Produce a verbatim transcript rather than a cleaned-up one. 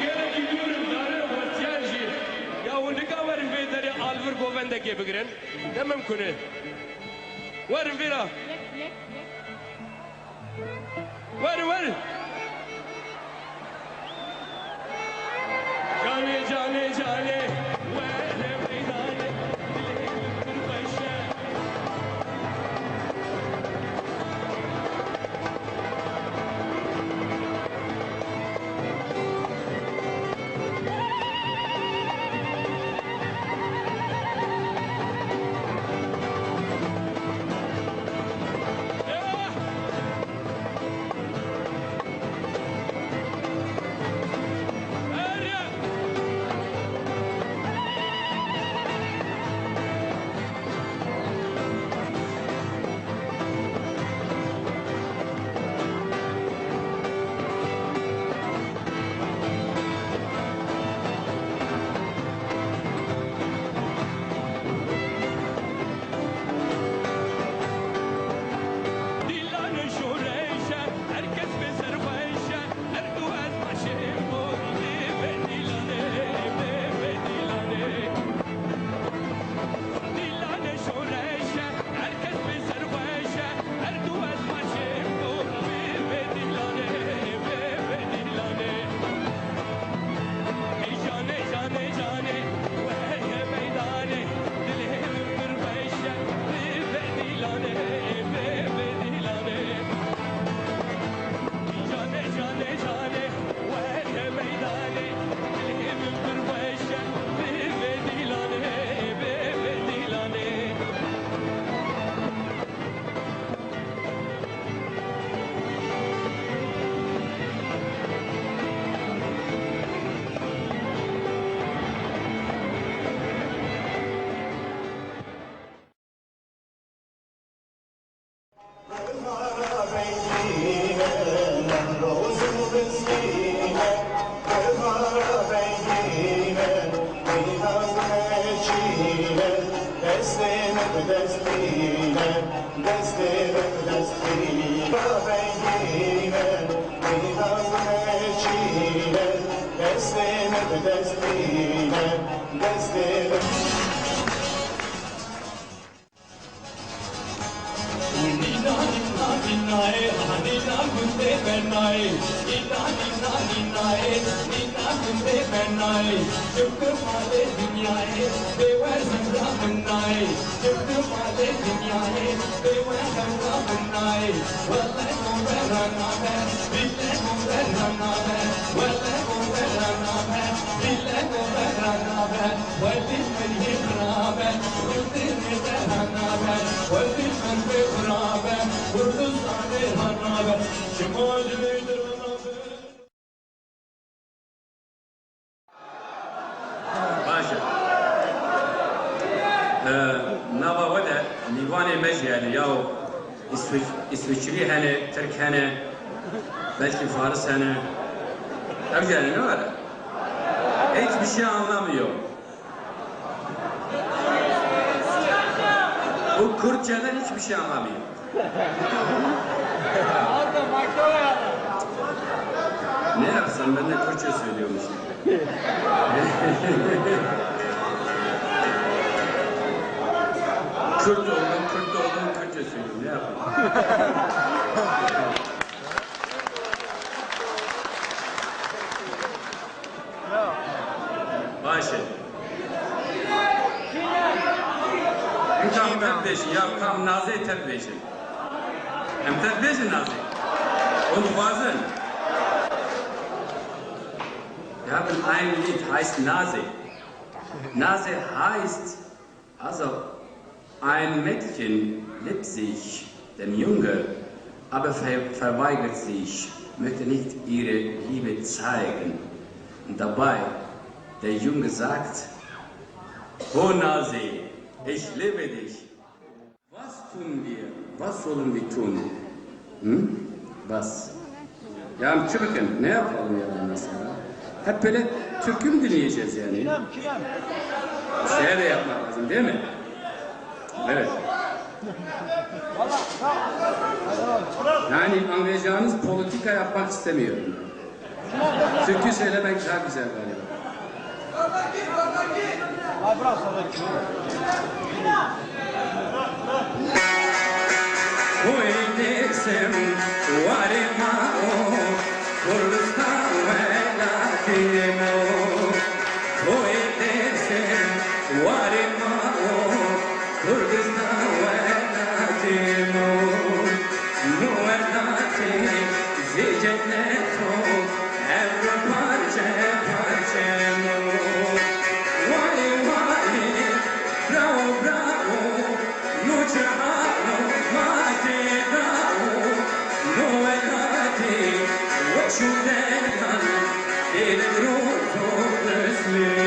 Gelekî dûr in, dare û hestiyar jî. Ya hûn nika werin vê derê alvir govendekê bigirin? Ne mimkun e. Werin vîra. Werin, werin. Canê, canê, canê. Were meydanê. Dilê min pir xweş e. Dîlanê şoreş e, her kes pê ser xweş e. Her du ez meşê bû, bê, bê Dîlanê, bê, bê Dîlanê. Dîlanê şoreş e, her kes pê ser xweş e. Her du ez meşê bû, bê, bê Dîlanê, bê, bê Dîlanê. Ey canê, canê, canê, were meydanê, dilê min pir xweş e, bê, bê Dîlanê, bê, bê Dîlanê. Canê, canê, canê, were meydanê, dilê min pir xweş e, bê, bê Dîlanê, bê, bê Dîlanê. Nîna, nîna, nînayê, ha nîna gundê me nayê. Nîna, nîna, nînayê, nîna gundê me nayê. Çimkî malê dinyayê, bê we hemra min nayê. Çimkî malê dinyayê, bê we hemra min nayê. Wele û bera nabe, bîle û bera nabe. Wele û bera nabe, bîle û bera nabe. Welî min hê xirabe, Kurdê nêzera nabe, welî min bê xirabe, Kurdistanê ha nabe, çima ji vê dira nabe? Baş e. Ee, nava we de mîvanê me jî hene, ya Îswîç-, Îswîçrî hene, Tirk hene, belkî Faris hene. Ev jî hene, ne were? Hiçbir şey anlamıyor. Bu Kürtçeden hiçbir şey anlamıyor. Ne yapsın, ben de Kürtçe söylüyormuş. Kürt oldum, Kürt oldum, Kürtçe söylüyorum. Ne yapayım? Baş e. Em tam te dibêjin ya kam nazê te dibêjin? Em te dibêjin nazê. Hûn dixwazin. Wir haben ein Lied, heißt Nazi. Nazi heißt Also, ein Mädchen liebt sich dem Jungen, aber ver-, verweigert sich, möchte nicht ihre Liebe zeigen. Und dabei, der Junge sagt: Ho Nazi, ich liebe dich. Was tun wir? Was sollen wir tun? Hı? Was? Ya çi bikin? Ne yapalım yani mesela? Hep böyle türkü mü dinleyeceğiz yani? Çilem, çilem. Bir şeyler de yapmak lazım değil mi? Evet. Yani anlayacağınız politika yapmak istemiyorum. Türkü söylemek daha güzel galiba. Koy Dêrsim warê ma o, Kurdistan welatê ma o. Koy Dêrsim warê ma o, Kurdistan welatê ma o. No welatê zê cennet o, ev parçe parçe o. Warê warê, bravo bravo, no cihano ma tê da o. No welatê weş û deran, êlim ro to qismê.